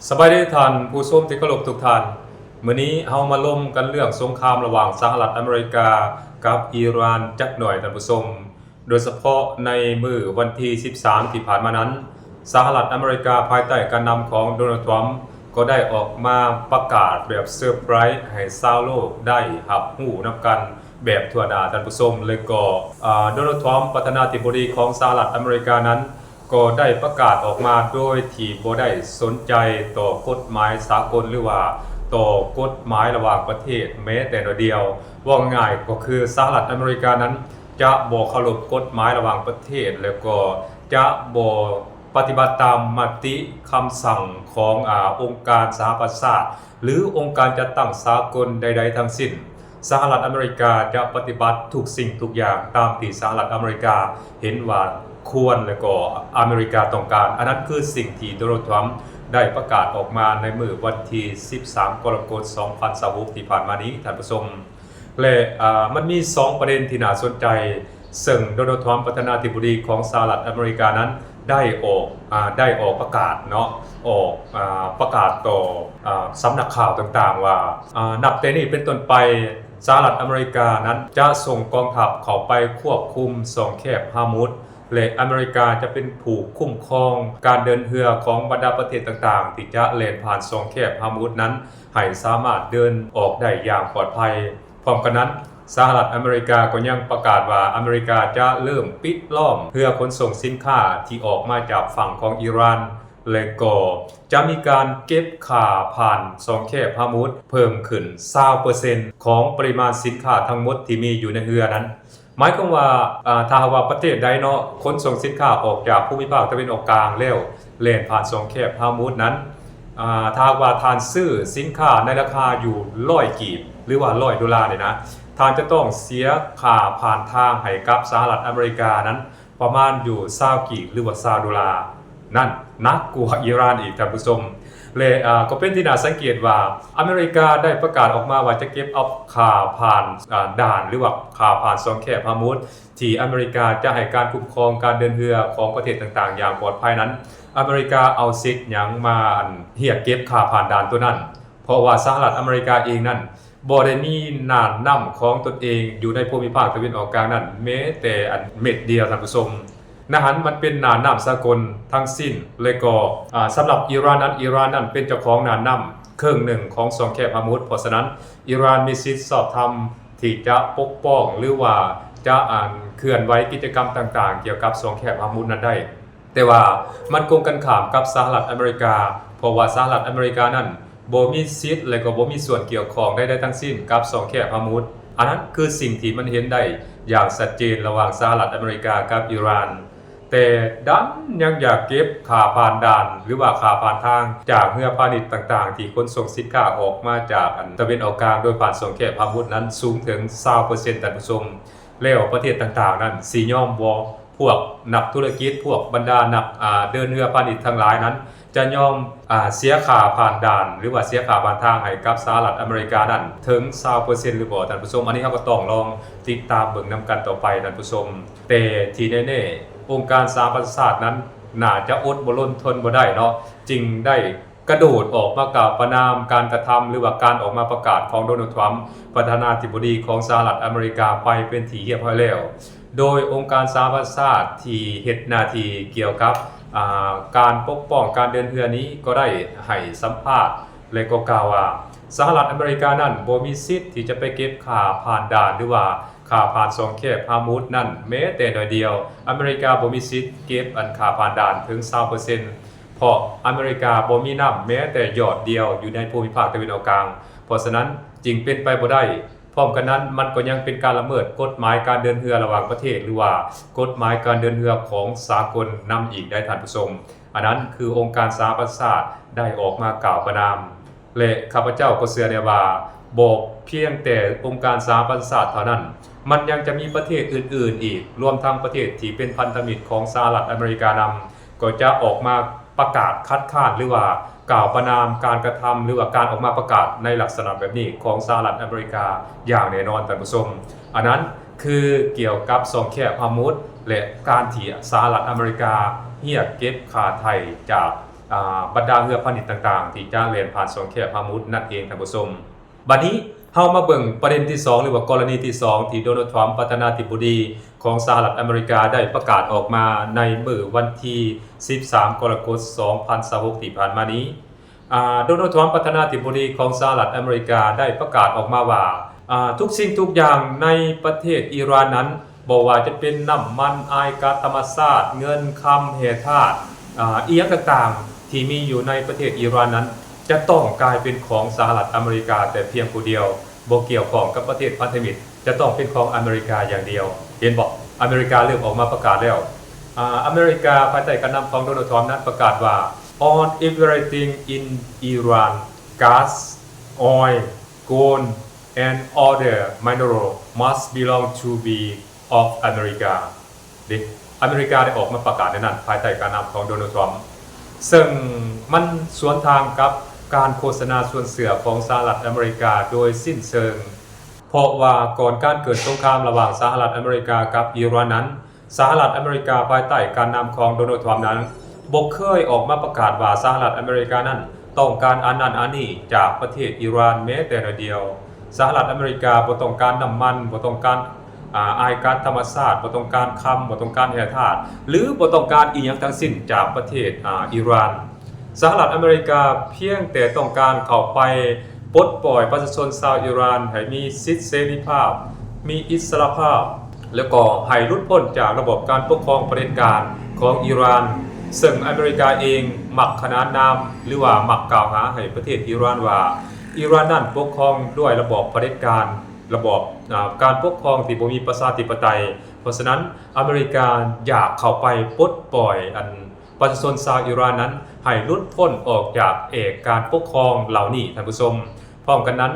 ສະບາຍດີທ່ານຜູ້ຊົມທີ່ເຄົາລົບທຸກທ່ານ. ມື້ນີ້ເຮົາມາລົມກັນເລື່ອງສົງຄາມລະຫວ່າງສະຫະລັດອາເມລິກາກັບອີຣານຈັກໜ່ອຍທ່ານຜູ້ຊົມ, ໂດຍສະເພາະໃນມື້ວັນທີສິບສາມທີ່ຜ່ານມານັ້ນ, ສະຫະລັດອາເມລິກາພາຍໃຕ້ການນຳຂອງໂດນັລ ທຣຳ ກໍໄດ້ອອກມາປະກາດແບບເຊີໄພຣສ໌ໃຫ້ຊາວໂລກໄດ້ຮັບຮູ້ນຳກັນແບບທົ່ວໜ້າທ່ານຜູ້ຊົມ. ແລະກໍ ອາ ໂດນັລ ທຣຳ ປະທານາທິບໍດີຂອງສະຫະລັດອາເມລິການັ້ນ ກໍໄດ້ປະກາດອອກມາໂດຍທີ່ບໍ່ໄດ້ສົນໃຈຕໍ່ກົດໝາຍສາກົນ ຫຼືວ່າຕໍ່ກົດໝາຍລະຫວ່າງປະເທດແມ້ແຕ່ໜ້ອຍດຽວ. ເວົ້າງ່າຍໆກໍຄືສະຫະລັດອາເມລິການັ້ນຈະບໍ່ເຄົາລົບກົດໝາຍລະຫວ່າງປະເທດ ແລະກໍຈະບໍ່ປະຕິບັດຕາມມະຕິຄຳສັ່ງຂອງ ອາ ອົງການສະຫະປະຊາຊາດ ຫຼື ອົງການຈັດຕັ້ງສາກົນໃດໆທັງສິ້ນ. ສະຫະລັດອາເມລິກາຈະປະຕິບັດທຸກສິ່ງທຸກຢ່າງຕາມທີ່ສະຫະລັດອາເມລິກາເຫັນວ່າຄວນ ແລະກໍອາເມລິກາຕ້ອງການ. ອັນນັ້ນຄືສິ່ງທີ່ໂດນັລ ທຣຳ ໄດ້ປະກາດອອກມາໃນມື້ວັນທີສິບສາມ ກໍລະກົດ ສອງພັນຊາວຫົກ ທີ່ຜ່ານມານີ້ທ່ານຜູ້ຊົມ. ແລະ ອາ ມັນມີສອງປະເດັນທີ່ໜ້າສົນໃຈ ເຊິ່ງໂດນັລ ທຣຳ ປະທານາທິບໍດີຂອງສະຫະລັດອາເມລິການັ້ນ ໄດ້ອອກ ອາ ໄດ້ອອກປະກາດເນາະ ອອກ ອາ ປະກາດຕໍ່ ອາ ສຳນັກຂ່າວຕ່າງໆວ່າ ອາ ນັບແຕ່ນີ້ເປັນຕົ້ນໄປ ສະຫະລັດອາເມລິການັ້ນຈະສົ່ງກອງທັບເຂົ້າໄປຄວບຄຸມຊ່ອງແຄບຮາມຸດ ແລະ ອາເມລິກາຈະເປັນຜູ້ຄຸ້ມຄອງການເດີນເຮືອຂອງບັນດາປະເທດຕ່າງໆ ທີ່ຈະແລ່ນຜ່ານຊ່ອງແຄບຮາມຸດນັ້ນ ໃຫ້ສາມາດເດີນອອກໄດ້ຢ່າງປອດໄພ. ພ້ອມກັນນັ້ນ, ສະຫະລັດອາເມລິກາກໍຍັງປະກາດວ່າ ອາເມລິກາຈະເລີ່ມປິດລ້ອມເຮືອຂົນສົ່ງສິນຄ້າທີ່ອອກມາຈາກຝັ່ງຂອງອີຣານ ແລະກໍຈະມີການເກັບຄ່າຜ່ານຊ່ອງແຄບຮາມຸດເພີ່ມຂຶ້ນຊາວເປີເຊັນຂອງປະລິມານສິນຄ້າທັງໝົດທີ່ມີຢູ່ໃນເຮືອນັ້ນ. ໝາຍຄວາມວ່າ ອາ ຖ້າຫາກວ່າປະເທດໃດເນາະ ຂົນສົ່ງສິນຄ້າອອກຈາກພູມິພາກຕາເວັນອອກກາງແລ້ວ ແລ່ນຜ່ານຊ່ອງແຄບຮາມຸດນັ້ນ ອາ ຖ້າຫາກວ່າທ່ານຊື້ສິນຄ້າໃນລາຄາຢູ່ຮ້ອຍກີບ ຫຼືວ່າຮ້ອຍໂດລານີ້ນະ, ທ່ານຈະຕ້ອງເສຍຄ່າຜ່ານທາງໃຫ້ກັບສະຫະລັດອາເມລິການັ້ນ ປະມານຢູ່ຊາວກີບ ຫຼືວ່າຊາວໂດລາ. ນັ້ນໜັກກວ່າອີຣານອີກທ່ານຜູ້ຊົມ. ແລະ ອາ ກໍເປັນທີ່ໜ້າສັງເກດວ່າ ອາເມລິກາໄດ້ປະກາດອອກມາວ່າຈະເກັບເອົາຄ່າຜ່ານ ອາ ດ່ານ ຫຼືວ່າຄ່າຜ່ານຊ່ອງແຄບຮາມຸດ ທີ່ອາເມລິກາຈະໃຫ້ການຄຸ້ມຄອງການເດີນເຮືອຂອງປະເທດຕ່າງໆຢ່າງປອດໄພນັ້ນ, ອາເມລິກາເອົາສິດຫຍັງມາ ອັນ ຮຽກເກັບຄ່າຜ່ານດ່ານໂຕນັ້ນ? ເພາະວ່າສະຫະລັດອາເມລິກາເອງນັ້ນ ບໍ່ໄດ້ມີນ່ານນ້ຳຂອງຕົນເອງຢູ່ໃນພູມິພາກຕາເວັນອອກກາງນັ້ນ ແມ້ແຕ່ອັນເມັດດຽວທ່ານຜູ້ຊົມ. ນະຫັ້ນມັນເປັນນ່ານນ້ຳສາກົນທັງສິ້ນ ແລະກໍ ອາ ສຳລັບອີຣານນັ້ນ ອີຣານນັ້ນເປັນເຈົ້າຂອງນ່ານນ້ຳເຄິ່ງໜຶ່ງຂອງຊ່ອງແຄບຮາມຸດ. ເພາະສະນັ້ນ ອີຣານມີສິດຊອບທຳທີ່ຈະປົກປ້ອງ ຫຼືວ່າຈະ ອັນ ເຄື່ອນໄຫວກິດຈະກຳຕ່າງໆກ່ຽວກັບຊ່ອງແຄບຮາມຸດນັ້ນໄດ້. ແຕ່ວ່າມັນກົງກັນຂ້າມກັບສະຫະລັດອາເມລິກາ, ເພາະວ່າສະຫະລັດອາເມລິການັ້ນບໍ່ມີສິດ ແລະກໍບໍ່ມີສ່ວນກ່ຽວຂ້ອງໃດໆທັງສິ້ນກັບຊ່ອງແຄບຮາມຸດ. ອັນນັ້ນຄືສິ່ງທີ່ມັນເຫັນໄດ້ຢ່າງຊັດເຈນລະຫວ່າງສະຫະລັດອາເມລິກາກັບອີຣານ, ແຕ່ດັນຍັງຢາກເກັບຄ່າຜ່ານດ່ານ ຫຼືວ່າຄ່າຜ່ານທາງຈາກເຮືອພານິດຕ່າງໆທີ່ຂົນສົ່ງສິນຄ້າອອກມາຈາກ ອັນ ຕາເວັນອອກກາງໂດຍຜ່ານຊ່ອງແຄບຮາມຸດນັ້ນສູງເຖິງຊາວເປີເຊັນ ທ່ານຜູ້ຊົມ. ແລ້ວປະເທດຕ່າງໆນັ້ນຊິຍອມບໍ່? ພວກນັກທຸລະກິດ, ພວກບັນດານັກ ອາ ເດີນເຮືອພານິດທັງຫຼາຍນັ້ນ ຈະຍອມ ອາ ເສຍຄ່າຜ່ານດ່ານ ຫຼືວ່າເສຍຄ່າຜ່ານທາງໃຫ້ກັບສະຫະລັດອາເມລິການັ້ນເຖິງຊາວເປີເຊັນຫຼືບໍ່ທ່ານຜູ້ຊົມ? ອັນນີ້ເຮົາກໍຕ້ອງລອງຕິດຕາມເບິ່ງນຳກັນຕໍ່ໄປທ່ານຜູ້ຊົມ. ແຕ່ທີ່ແນ່ໆ ອົງການສະຫະປະຊາຊາດນັ້ນໜ້າຈະອົດບໍ່ລົນທົນບໍ່ໄດ້ເນາະ, ຈຶ່ງໄດ້ ກະໂດດອອກມາກ່າວປະນາມການກະທຳ ຫຼືວ່າການອອກມາປະກາດຂອງໂດນັລ ທຣຳ ປະທານາທິບໍດີຂອງສະຫະລັດອາເມລິກາໄປເປັນທີ່ຮຽບຮ້ອຍແລ້ວ. ໂດຍອົງການສະຫະປະຊາຊາດທີ່ເຮັດໜ້າທີ່ກ່ຽວກັບ ອາ ການປົກປ້ອງການເດີນເຮືອນີ້ ກໍໄດ້ໃຫ້ສຳພາດ ແລະກໍກ່າວວ່າ ສະຫະລັດອາເມລິການັ້ນບໍ່ມີສິດທີ່ຈະໄປເກັບຄ່າຜ່ານດ່ານ ຫຼືວ່າ ຄ່າຜ່ານຊ່ອງແຄບຮາມຸດນັ້ນແມ້ແຕ່ໜ້ອຍດຽວ. ອາເມລິກາບໍ່ມີສິດເກັບ ອັນ ຄ່າຜ່ານດ່ານເຖິງຊາວເປີເຊັນ ເພາະອາເມລິກາບໍ່ມີນ້ຳແມ້ແຕ່ຢອດດຽວຢູ່ໃນພູມິພາກຕາເວັນອອກກາງ. ເພາະສະນັ້ນຈຶ່ງເປັນໄປບໍ່ໄດ້. ພ້ອມກັນນັ້ນ ມັນກໍຍັງເປັນການລະເມີດກົດໝາຍການເດີນເຮືອລະຫວ່າງປະເທດ ຫຼືວ່າກົດໝາຍການເດີນເຮືອຂອງສາກົນນຳອີກໄດ໋ທ່ານຜູ້ຊົມ. ອັນນັ້ນຄືອົງການສະຫະປະຊາຊາດໄດ້ອອກມາກ່າວປະນາມ. ແລະ ຂ້າພະເຈົ້າກໍເຊື່ອແນ່ວ່າ ບໍ່ພຽງແຕ່ອົງການສະຫະປະຊາຊາດເທົ່ານັ້ນ, ມັນຍັງຈະມີປະເທດອື່ນໆອີກ, ລວມທັງປະເທດທີ່ເປັນພັນທະມິດຂອງສະຫະລັດອາເມລິການຳ, ກໍຈະອອກມາປະກາດຄັດຄ້ານ ຫຼືວ່າກ່າວປະນາມການກະທຳ ຫຼືວ່າການອອກມາປະກາດໃນລັກສະນະແບບນີ້ຂອງສະຫະລັດອາເມລິກາຢ່າງແນ່ນອນ, ທ່ານຜູ້ຊົມ. ອັນນັ້ນຄືກ່ຽວກັບຊ່ອງແຄບຮາມຸດ ແລະ ການທີ່ສະຫະລັດອາເມລິກາຮຽກເກັບຄ່າໄຖ່ຈາກ ອ່າ ບັນດາເຮືອພານິດຕ່າງໆ ທີ່ຈະແລ່ນຜ່ານຊ່ອງແຄບຮາມຸດນັ້ນເອງ ທ່ານຜູ້ຊົມ. ບັດນີ້ເຮົາມາເບິ່ງປະເດັນທີສອງ ຫຼືວ່າກໍລະນີທີສອງ ທີ່ໂດນັລ ທຣຳ ປະທານາທິບໍດີຂອງສະຫະລັດອາເມລິກາ ໄດ້ປະກາດອອກມາໃນມື້ວັນທີສິບສາມ ກໍລະກົດ ສອງພັນຊາວຫົກ ທີ່ຜ່ານມານີ້. ອາ ໂດນັລ ທຣຳ ປະທານາທິບໍດີຂອງສະຫະລັດອາເມລິກາ ໄດ້ປະກາດອອກມາວ່າ ອາ ທຸກສິ່ງທຸກຢ່າງໃນປະເທດອີຣານນັ້ນ ບໍ່ວ່າຈະເປັນນ້ຳມັນ, ອາຍກາດທຳມະຊາດ, ເງິນ, ຄຳ, ແຮ່ທາດ, ອາ ອີ່ຫຍັງຕ່າງໆ ທີ່ມີຢູ່ໃນປະເທດອີຣານນັ້ນ ຈະຕ້ອງກາຍເປັນຂອງສະຫະລັດອາເມລິກາແຕ່ພຽງຜູ້ດຽວ, ບໍ່ກ່ຽວຂ້ອງກັບປະເທດພັນທະມິດ, ຈະຕ້ອງເປັນຂອງອາເມລິກາຢ່າງດຽວ. ເຫັນບໍ່? ອາເມລິກາເລີ່ມອອກມາປະກາດແລ້ວ. ອາ ອາເມລິກາພາຍໃຕ້ການນຳຂອງໂດນັລ ທຣຳ ນັ້ນປະກາດວ່າ All everything in Iran, gas, oil, gold and other mineral must belong to be of America. ເດ້ ອາເມລິກາໄດ້ອອກມາປະກາດໃນນັ້ນ ພາຍໃຕ້ການນຳຂອງໂດນັລ ທຣຳ ເຊິ່ງມັນສວນທາງກັບການໂຄສະນາຊວນເຊື່ອຂອງສະຫະລັດອາເມລິກາໂດຍສິ້ນເຊີງ, ເພາະວ່າກ່ອນການເກີດສົງຄາມລະຫວ່າງສະຫະລັດອາເມລິກາກັບອີຣານນັ້ນ, ສະຫະລັດອາເມລິກາພາຍໃຕ້ການນຳຂອງໂດນັລ ທຣຳ ນັ້ນ ບໍ່ເຄີຍອອກມາປະກາດວ່າສະຫະລັດອາເມລິການັ້ນຕ້ອງການອັນນັ້ນອັນນີ້ຈາກປະເທດອີຣານແມ້ແຕ່ໜ້ອຍດຽວ. ສະຫະລັດອາເມລິກາບໍ່ຕ້ອງການນ້ຳມັນ, ບໍ່ຕ້ອງການ ອາ ອາຍກາດທຳມະຊາດ, ບໍ່ຕ້ອງການຄຳ, ບໍ່ຕ້ອງການແຮ່ທາດ ຫຼື ບໍ່ຕ້ອງການອີ່ຫຍັງທັງສິ້ນຈາກປະເທດ ອາ ອີຣານ. ສະຫະລັດອາເມລິກາພຽງແຕ່ຕ້ອງການເຂົ້າໄປປົດປ່ອຍປະຊາຊົນຊາວອີຣານໃຫ້ມີສິດເສລີພາບ, ມີອິດສະຫຼະພາບ ແລ້ວກໍໃຫ້ຫຼຸດພົ້ນຈາກລະບອບການປົກຄອງຜະເດັດການຂອງອີຣານ, ເຊິ່ງອາເມລິກາເອງມັກຂນານນາມ ຫຼືວ່າມັກກ່າວຫາໃຫ້ປະເທດອີຣານວ່າ ອີຣານນັ້ນປົກຄອງດ້ວຍລະບອບຜະເດັດການ, ລະບອບ ອາ ການປົກຄອງທີ່ບໍ່ມີປະຊາທິປະໄຕ. ເພາະສະນັ້ນ ອາເມລິກາຢາກເຂົ້າໄປປົດປ່ອຍອັນ ປະຊາຊົນຊາວອີຣານນັ້ນໃຫ້ຫຼຸດພົ້ນອອກຈາກແອກການປົກຄອງເຫຼົ່ານີ້, ທ່ານຜູ້ຊົມ. ພ້ອມກັນນັ້ນ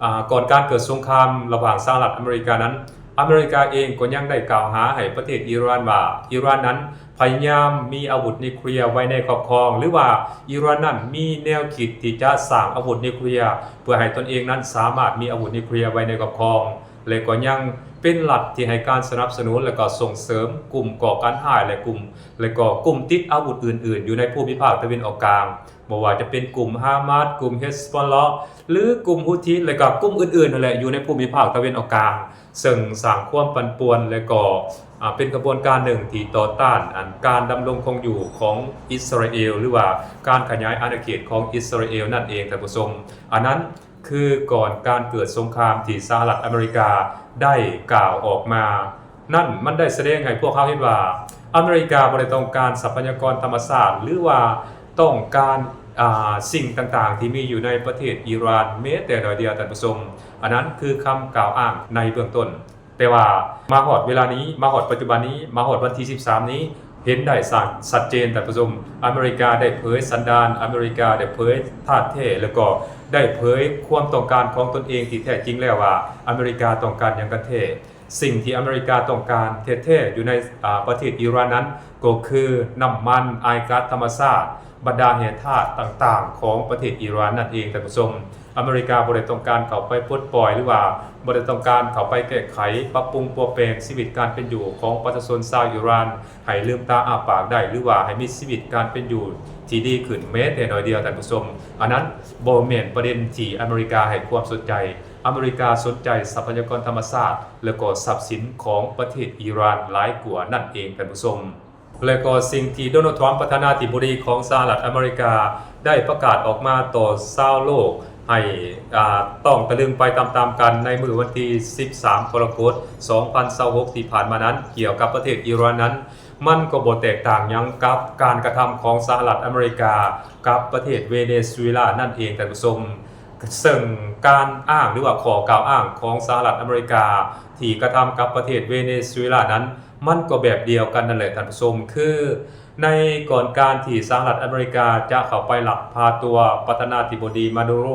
ອາ ກ່ອນການເກີດສົງຄາມລະຫວ່າງສະຫະລັດອາເມລິການັ້ນ, ອາເມລິກາເອງກໍຍັງໄດ້ກ່າວຫາໃຫ້ປະເທດອີຣານວ່າ ອີຣານນັ້ນພະຍາຍາມມີອາວຸດນິວເຄລຍໄວ້ໃນຄອບຄອງ ຫຼືວ່າອີຣານນັ້ນມີແນວຄິດທີ່ຈະສ້າງອາວຸດນິວເຄລຍ ເພື່ອໃຫ້ຕົນເອງນັ້ນສາມາດມີອາວຸດນິວເຄລຍໄວ້ໃນຄອບຄອງ. ແລະກໍຍັງເປັນລັດທີ່ໃຫ້ການສະໜັບສະໜູນ ແລະກໍສົ່ງເສີມກຸ່ມກໍ່ການຮ້າຍ ແລະກຸ່ມ ແລະກໍກຸ່ມຕິດອາວຸດອື່ນໆ ຢູ່ໃນພູມິພາກຕາເວັນອອກກາງ, ບໍ່ວ່າຈະເປັນກຸ່ມຮາມາສ, ກຸ່ມເຮສໂບລາ ຫຼືກຸ່ມຮຸທີ ແລະກໍກຸ່ມອື່ນໆນັ້ນແຫຼະ ຢູ່ໃນພູມິພາກຕາເວັນອອກກາງ, ເຊິ່ງສ້າງຄວາມປັ່ນປ່ວນ ແລະກໍ ອາ ເປັນຂະບວນການໜຶ່ງທີ່ຕໍ່ຕ້ານອັນການດຳລົງຄົງຢູ່ຂອງອິດສະຣາເອລ ຫຼືວ່າການຂະຫຍາຍອານາເຂດຂອງອິດສະຣາເອລນັ້ນເອງ, ທ່ານຜູ້ຊົມ. ອັນນັ້ນ ຄືກ່ອນການເກີດສົງຄາມທີ່ສະຫະລັດອາເມລິກາໄດ້ກ່າວອອກມານັ້ນ, ມັນໄດ້ສະແດງໃຫ້ພວກເຮົາເຫັນວ່າ ອາເມລິກາບໍ່ໄດ້ຕ້ອງການຊັບພະຍາກອນທຳມະຊາດ ຫຼືວ່າຕ້ອງການ ອາ ສິ່ງຕ່າງໆທີ່ມີຢູ່ໃນປະເທດອີຣານແມ້ແຕ່ໜ້ອຍດຽວ, ທ່ານຜູ້ຊົມ. ອັນນັ້ນຄືຄຳກ່າວອ້າງໃນເບື້ອງຕົ້ນ. ແຕ່ວ່າມາຮອດເວລານີ້, ມາຮອດປັດຈຸບັນນີ້, ມາຮອດວັນທີສິບສາມນີ້, ເຫັນໄດ້ຊັດ ຊັດເຈນ, ທ່ານຜູ້ຊົມ. ອາເມລິກາໄດ້ເຜີຍສັນດານ, ອາເມລິກາໄດ້ເຜີຍທາດແທ້ ແລ້ວກໍໄດ້ເຜີຍຄວາມຕ້ອງການຂອງຕົນເອງທີ່ແທ້ຈິງແລ້ວວ່າ ອາເມລິກາຕ້ອງການຫຍັງກັນແທ້. ສິ່ງທີ່ອາເມລິກາຕ້ອງການແທ້ໆຢູ່ໃນ ອາ ປະເທດອີຣານນັ້ນ ກໍຄືນ້ຳມັນ, ອາຍກາດທຳມະຊາດ, ບັນດາແຮ່ທາດຕ່າງໆຂອງປະເທດອີຣານນັ້ນເອງ, ທ່ານຜູ້ຊົມ. ອາເມລິກາບໍ່ໄດ້ຕ້ອງການເຂົ້າໄປປົດປ່ອຍ ຫຼືວ່າບໍ່ໄດ້ຕ້ອງການເຂົ້າໄປແກ້ໄຂ, ປັບປຸງ, ປົວແປງຊີວິດການເປັນຢູ່ຂອງປະຊາຊົນຊາວອີຣານ ໃຫ້ລືມຕາອ້າປາກໄດ້ ຫຼືວ່າໃຫ້ມີຊີວິດການເປັນຢູ່ທີ່ດີຂຶ້ນແມ້ແຕ່ໜ້ອຍດຽວ, ທ່ານຜູ້ຊົມ. ອັນນັ້ນບໍ່ແມ່ນປະເດັນທີ່ອາເມລິກາໃຫ້ຄວາມສົນໃຈ. ອາເມລິກາສົນໃຈຊັບພະຍາກອນທຳມະຊາດ ແລະກໍຊັບສິນຂອງປະເທດອີຣານຫຼາຍກວ່ານັ້ນເອງ, ທ່ານຜູ້ຊົມ. ແລະກໍສິ່ງທີ່ໂດນັລ ທຣຳ ປະທານາທິບໍດີຂອງສະຫະລັດອາເມລິກາ ໄດ້ປະກາດອອກມາຕໍ່ຊາວໂລກໃຫ້ ອາ ຕ້ອງຕະລຶງໄປຕາມໆກັນ ໃນມື້ວັນທີສິບສາມ ກໍລະກົດ ສອງພັນຊາວຫົກ ທີ່ຜ່ານມານັ້ນ ກ່ຽວກັບປະເທດອີຣານນັ້ນ ມັນກໍບໍ່ແຕກຕ່າງຫຍັງກັບການກະທຳຂອງສະຫະລັດອາເມລິກາກັບປະເທດເວເນຊູເອລານັ້ນເອງ, ທ່ານຜູ້ຊົມ. ເຊິ່ງການອ້າງ ຫຼືວ່າຂໍ້ກ່າວອ້າງຂອງສະຫະລັດອາເມລິກາທີ່ກະທຳກັບປະເທດເວເນຊູເອລານັ້ນ ມັນກໍແບບດຽວກັນນັ້ນແຫຼະ, ທ່ານຜູ້ຊົມ. ຄື ໃນກ່ອນການທີ່ສະຫະລັດອາເມລິກາຈະເຂົ້າໄປລັກພາຕົວປະທານາທິບໍດີມາດູໂຣ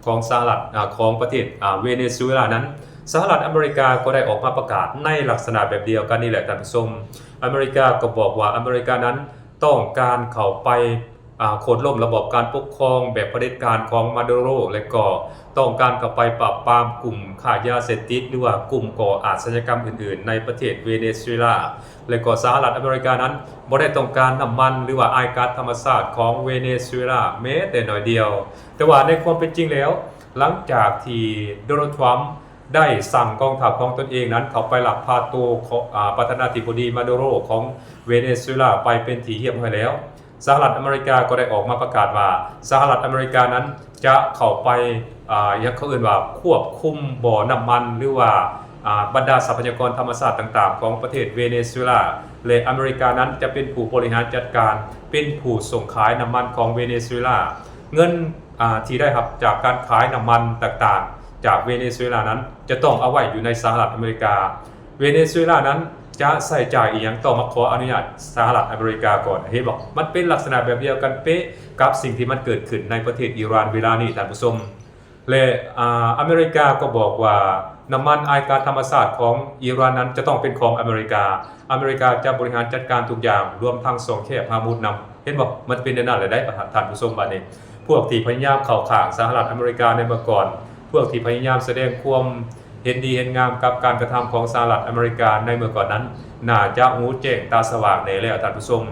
ຂອງສະຫະລັດ ອາ ຂອງປະເທດ ອາ ເວເນຊູເອລານັ້ນ, ສະຫະລັດອາເມລິກາກໍໄດ້ອອກມາປະກາດໃນລັກສະນະແບບດຽວກັນນີ້ແຫຼະ, ທ່ານຜູ້ຊົມ. ອາເມລິກາກໍບອກວ່າອາເມລິການັ້ນຕ້ອງການເຂົ້າໄປ ອາ ໂຄ່ນລົ້ມລະບອບການປົກຄອງແບບຜະເດັດການຂອງມາດູໂຣ ແລະກໍຕ້ອງການເຂົ້າໄປປາບປາມກຸ່ມຄ້າຢາເສບຕິດ ຫຼືວ່າກຸ່ມກໍ່ອາຊະຍາກຳອື່ນໆໃນປະເທດເວເນຊູເອລາ ແລະກໍສະຫະລັດອາເມລິການັ້ນບໍ່ໄດ້ຕ້ອງການນ້ຳມັນ ຫຼືວ່າອາຍກາດທຳມະຊາດຂອງເວເນຊູເອລາແມ້ແຕ່ໜ້ອຍດຽວ. ແຕ່ວ່າໃນຄວາມເປັນຈິງແລ້ວ ຫຼັງຈາກທີ່ໂດນັລ ທຣຳ ໄດ້ສັ່ງກອງທັບຂອງຕົນເອງນັ້ນເຂົ້າໄປລັກພາໂຕ ອາ ປະທານາທິບໍດີມາດູໂຣຂອງເວເນຊູເອລາໄປເປັນທີ່ຮຽບຮ້ອຍແລ້ວ, ສະຫະລັດອາເມລິກາກໍໄດ້ອອກມາປະກາດວ່າ ສະຫະລັດອາເມລິການັ້ນຈະເຂົ້າໄປ ອາ ຫຍັງເຂົາເອີ້ນວ່າຄວບຄຸມບໍ່ນ້ຳມັນ ຫຼືວ່າ ອາ ບັນດາຊັບພະຍາກອນທຳມະຊາດຕ່າງໆຂອງປະເທດເວເນຊູເອລາ ແລະ ອາເມລິການັ້ນຈະເປັນຜູ້ບໍລິຫານຈັດການ ເປັນຜູ້ສົ່ງຂາຍນ້ຳມັນຂອງເວເນຊູເອລາ. ເງິນ ອາ ທີ່ໄດ້ຮັບຈາກການຂາຍນ້ຳມັນຕ່າງໆຈາກເວເນຊູເອລານັ້ນ ຈະຕ້ອງເອົາໄວ້ຢູ່ໃນສະຫະລັດອາເມລິກາ. ເວເນຊູເອລານັ້ນຈະໃຊ້ຈ່າຍອີ່ຫຍັງ ຕ້ອງມາຂໍອະນຸຍາດສະຫະລັດອາເມລິກາກ່ອນ. ເຫັນບໍ່? ມັນເປັນລັກສະນະແບບດຽວກັນເປະກັບສິ່ງທີ່ມັນເກີດຂຶ້ນໃນປະເທດອີຣານເວລານີ້, ທ່ານຜູ້ຊົມ. ແລະ ອາ ອາເມລິກາກໍບອກວ່າ ນ້ຳມັນອາຍກາດທຳມະຊາດຂອງອີຣານນັ້ນຈະຕ້ອງເປັນຂອງອາເມລິກາ. ອາເມລິກາຈະບໍລິຫານຈັດການທຸກຢ່າງ, ລວມທັງຊ່ອງແຄບຮາມຸດນຳ. ເຫັນບໍ່? ມັນເປັນແນວນັ້ນແຫຼະໃດ໋ ທ່ານຜູ້ຊົມ. ບາດນີ້ ພວກທີ່ພະຍາຍາມເຂົ້າຂ້າງສະຫະລັດອາເມລິກາໃນເມື່ອກ່ອນ, ພວກທີ່ພະຍາຍາມສະແດງຄວາມເຫັນດີເຫັນງາມກັບການກະທຳຂອງສະຫະລັດອາເມລິກາໃນເມື່ອກ່ອນນັ້ນ ໜ້າຈະຮູ້ແຈ້ງຕາສະຫວ່າງແນ່ແລ້ວ, ທ່ານຜູ້ຊົມ.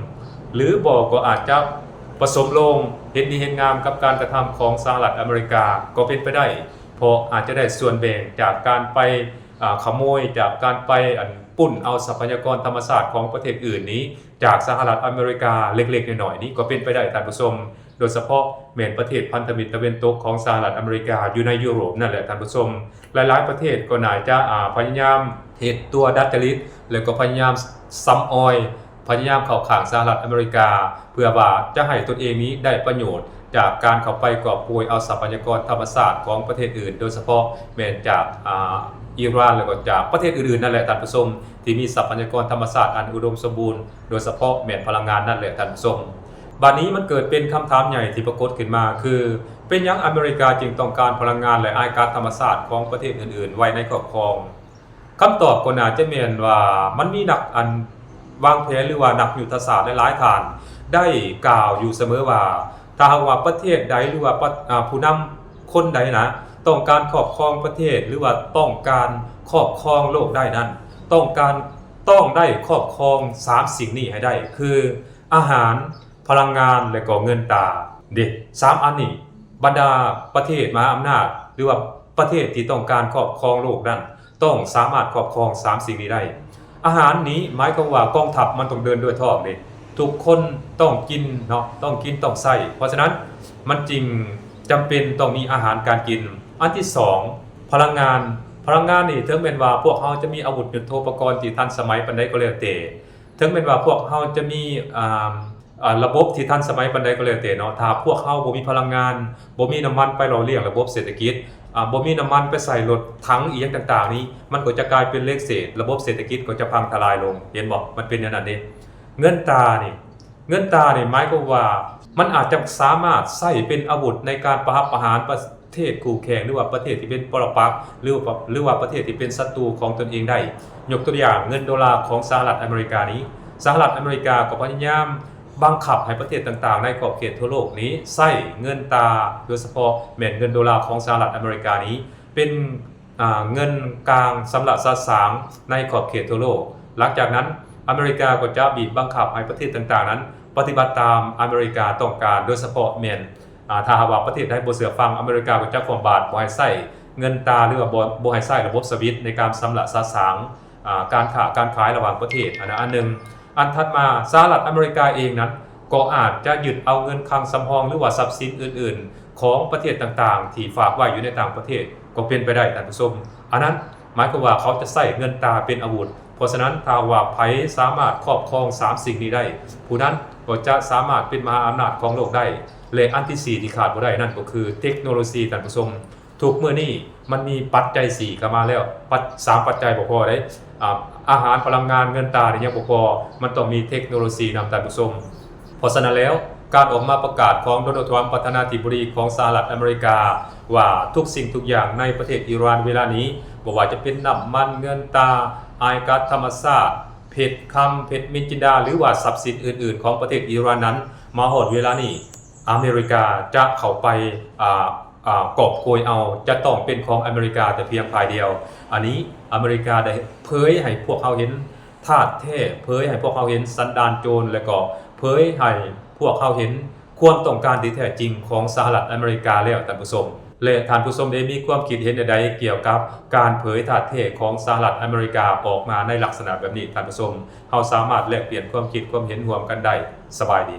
ຫຼືບໍ່ກໍອາດຈະປະສົມໂລງເຫັນດີເຫັນງາມກັບການກະທຳຂອງສະຫະລັດອາເມລິກາກໍເປັນໄປໄດ້, ເພາະອາດຈະໄດ້ສ່ວນແບ່ງຈາກການໄປ ອາ ຂະໂມຍ, ຈາກການໄປ ອັນ ປຸ້ນເອົາຊັບພະຍາກອນທຳມະຊາດຂອງປະເທດອື່ນນີ້ ຈາກສະຫະລັດອາເມລິກາເລັກໆນ້ອຍໆນີ້ກໍເປັນໄປໄດ້, ທ່ານຜູ້ຊົມ. ໂດຍສະເພາະແມ່ນປະເທດພັນທະມິດຕາເວັນຕົກຂອງສະຫະລັດອາເມລິກາຢູ່ໃນຢູໂຣບນັ້ນແຫຼະ, ທ່ານຜູ້ຊົມ. ຫຼາຍໆປະເທດກໍໜ້າຈະ ອາ ພະຍາຍາມເຮັດຕົວດັດຈະລິດ ແລະກໍພະຍາຍາມສຳອອຍ ພະຍາຍາມເຂົ້າຂ້າງສະຫະລັດອາເມລິກາ ເພື່ອວ່າຈະໃຫ້ຕົນເອງນີ້ໄດ້ປະໂຫຍດຈາກການເຂົ້າໄປກອບໂກຍເອົາຊັບພະຍາກອນທຳມະຊາດຂອງປະເທດອື່ນ, ໂດຍສະເພາະແມ່ນຈາກ ອາ ອີຣານ ແລະກໍຈາກປະເທດອື່ນໆນັ້ນແຫຼະ, ທ່ານຜູ້ຊົມ, ທີ່ມີຊັບພະຍາກອນທຳມະຊາດອັນອຸດົມສົມບູນ, ໂດຍສະເພາະແມ່ນພະລັງງານນັ້ນແຫຼະ, ທ່ານຜູ້ຊົມ. ບາດນີ້ມັນເກີດເປັນຄຳຖາມໃຫຍ່ທີ່ປາກົດຂຶ້ນມາ ຄື ເປັນຫຍັງອາເມລິກາຈຶ່ງຕ້ອງການພະລັງງານ ແລະ ອາຍກາດທຳມະຊາດຂອງປະເທດອື່ນໆໄວ້ໃນຄອບຄອງ? ຄຳຕອບກໍໜ້າຈະແມ່ນວ່າ ມັນມີນັກ ອັນ ວາງແຜນ ຫຼືວ່ານັກຍຸດທະສາດຫຼາຍໆທ່ານໄດ້ກ່າວຢູ່ສະເໝີວ່າ ຖ້າຫາກວ່າປະເທດໃດ ຫຼືວ່າປະ ອາ ຜູ້ນຳຄົນໃດນະ ຕ້ອງການຄອບຄອງປະເທດ ຫຼືວ່າຕ້ອງການຄອບຄອງໂລກໄດ້ນັ້ນ ຕ້ອງການ ຕ້ອງໄດ້ຄອບຄອງສາມສິ່ງນີ້ໃຫ້ໄດ້ ຄື ອາຫານ, ພະລັງງານ ແລະກໍເງິນຕາເດ້. ສາມອັນນີ້ ບັນດາປະເທດມະຫາອຳນາດ ຫຼືວ່າປະເທດທີ່ຕ້ອງການຄອບຄອງໂລກນັ້ນ ຕ້ອງສາມາດຄອບຄອງສາມສິ່ງນີ້ໄດ້. ອາຫານນີ້ໝາຍຄວາມວ່າກອງທັບມັນຕ້ອງເດີນດ້ວຍທ້ອງເດ້. ທຸກຄົນຕ້ອງກິນເນາະ, ຕ້ອງກິນຕ້ອງໃຊ້. ເພາະສະນັ້ນ ມັນຈຶ່ງຈຳເປັນຕ້ອງມີອາຫານການກິນ. ອັນທີສອງ ພະລັງງານ. ພະລັງງານນີ້ ເຖິງແມ່ນວ່າພວກເຮົາຈະມີອາວຸດຍຸດໂທປະກອນທີ່ທັນສະໄໝປານໃດກໍແລ້ວແຕ່, ເຖິງແມ່ນວ່າພວກເຮົາຈະມີ ອາ ອາ ລະບົບທີ່ທັນສະໄໝປານໃດກໍແລ້ວແຕ່ເນາະ, ຖ້າພວກເຮົາບໍ່ມີພະລັງງານ, ບໍ່ມີນ້ຳມັນໄປຫຼໍ່ລ້ຽງລະບົບເສດຖະກິດ, ອາ ບໍ່ມີນ້ຳມັນໄປໃສ່ລົດຖັງອີ່ຫຍັງຕ່າງໆນີ້, ມັນກໍຈະກາຍເປັນເລກເສດ, ລະບົບເສດຖະກິດກໍຈະພັງທະລາຍລົງ. ເຫັນບໍ່? ມັນເປັນແນວນັ້ນເດ້. ເງິນຕານີ້, ເງິນຕານີ້ໝາຍຄວາມວ່າ ມັນອາດຈະສາມາດໃຊ້ເປັນອາວຸດໃນການປະຫັບປະຫານປະ ເທດຄູ່ແຂ່ງ ຫຼືວ່າປະເທດທີ່ເປັນປໍລະປັກ ຫຼືວ່າ ຫຼືວ່າປະເທດທີ່ເປັນສັດຕູຂອງຕົນເອງໄດ້. ຍົກຕົວຢ່າງ ເງິນໂດລາຂອງສະຫະລັດອາເມລິການີ້, ສະຫະລັດອາເມລິກາກໍພະຍາຍາມບັງຄັບໃຫ້ປະເທດຕ່າງໆໃນຂອບເຂດທົ່ວໂລກນີ້ໃຊ້ເງິນຕາ, ໂດຍສະເພາະແມ່ນເງິນໂດລາຂອງສະຫະລັດອາເມລິການີ້ ເປັນ ອາ ເງິນກາງຊຳລະສະສາງໃນຂອບເຂດທົ່ວໂລກ. ຫຼັງຈາກນັ້ນ ອາເມລິກາກໍຈະບີບບັງຄັບໃຫ້ປະເທດຕ່າງໆນັ້ນປະຕິບັດຕາມອາເມລິກາຕ້ອງການ, ໂດຍສະເພາະແມ່ນ ອາ ຖ້າຫາກວ່າປະເທດໃດບໍ່ເຊື່ອຟັງ, ອາເມລິກາກໍຈະຄວ່ຳບາດ, ບໍ່ໃຫ້ໃຊ້ເງິນຕາ ຫຼືວ່າບໍ່ ບໍ່ໃຫ້ໃຊ້ລະບົບສະວິດໃນການຊຳລະສະສາງ ອາ ການຄ້າການຂາຍລະຫວ່າງປະເທດ. ອັນນັ້ນອັນໜຶ່ງ. ອັນຖັດມາ, ສະຫະລັດອາເມລິກາເອງນັ້ນ ກໍອາດຈະຍຶດເອົາເງິນຄັງສຳຮອງ ຫຼືວ່າຊັບສິນອື່ນໆຂອງປະເທດຕ່າງໆທີ່ຝາກໄວ້ຢູ່ໃນຕ່າງປະເທດ ກໍເປັນໄປໄດ້, ທ່ານຜູ້ຊົມ. ອັນນັ້ນໝາຍຄວາມວ່າເຂົາຈະໃຊ້ເງິນຕາເປັນອາວຸດ. ເພາະສະນັ້ນ, ຖ້າວ່າໃຜສາມາດຄອບຄອງສາມສິ່ງນີ້ໄດ້, ຜູ້ນັ້ນກໍຈະສາມາດເປັນມະຫາອຳນາດຂອງໂລກໄດ້. ແລະ ອັນທີສີ່ທີ່ຂາດບໍ່ໄດ້ນັ້ນກໍຄືເຕັກໂນໂລຊີ, ທ່ານຜູ້ຊົມ. ທຸກມື້ນີ້ມັນມີປັດໄຈສີ່ເຂົ້າມາແລ້ວ, ປັດ ສາມປັດໄຈບໍ່ພໍເດ້. ອາ ອາຫານ, ພະລັງງານ, ເງິນຕານີ້ຍັງບໍ່ພໍ, ມັນຕ້ອງມີເຕັກໂນໂລຊີນຳ, ທ່ານຜູ້ຊົມ. ເພາະສະນັ້ນແລ້ວ, ການອອກມາປະກາດຂອງໂດນັລ ທຣຳ ປະທານາທິບໍດີຂອງສະຫະລັດອາເມລິກາ ວ່າທຸກສິ່ງທຸກຢ່າງໃນປະເທດອີຣານເວລານີ້, ບໍ່ວ່າຈະເປັນນ້ຳມັນ, ເງິນຕາ, ອາຍກາດທຳມະຊາດ, ເພັດຄຳ, ເພັດນິນຈິນດາ ຫຼືວ່າຊັບສິນອື່ນໆຂອງປະເທດອີຣານນັ້ນ, ມາຮອດເວລານີ້ ອາເມລິກາຈະເຂົ້າໄປ ອາ ອາ ກອບໂກຍເອົາ ຈະຕ້ອງເປັນຂອງອາເມລິກາແຕ່ພຽງຝ່າຍດຽວ. ອັນນີ້ອາເມລິກາໄດ້ເຜີຍໃຫ້ພວກເຮົາເຫັນທາດແທ້, ເຜີຍໃຫ້ພວກເຮົາເຫັນສັນດານໂຈນ ແລະກໍເຜີຍໃຫ້ພວກເຮົາເຫັນຄວາມຕ້ອງການທີ່ແທ້ຈິງຂອງສະຫະລັດອາເມລິກາແລ້ວ, ທ່ານຜູ້ຊົມ. ແລະທ່ານຜູ້ຊົມໄດ້ມີຄວາມຄິດເຫັນແນວໃດກ່ຽວກັບການເຜີຍທາດແທ້ຂອງສະຫະລັດອາເມລິກາອອກມາໃນລັກສະນະແບບນີ້, ທ່ານຜູ້ຊົມ? ເຮົາສາມາດແລກປ່ຽນຄວາມຄິດຄວາມເຫັນຮ່ວມກັນໄດ້. ສະບາຍດີ.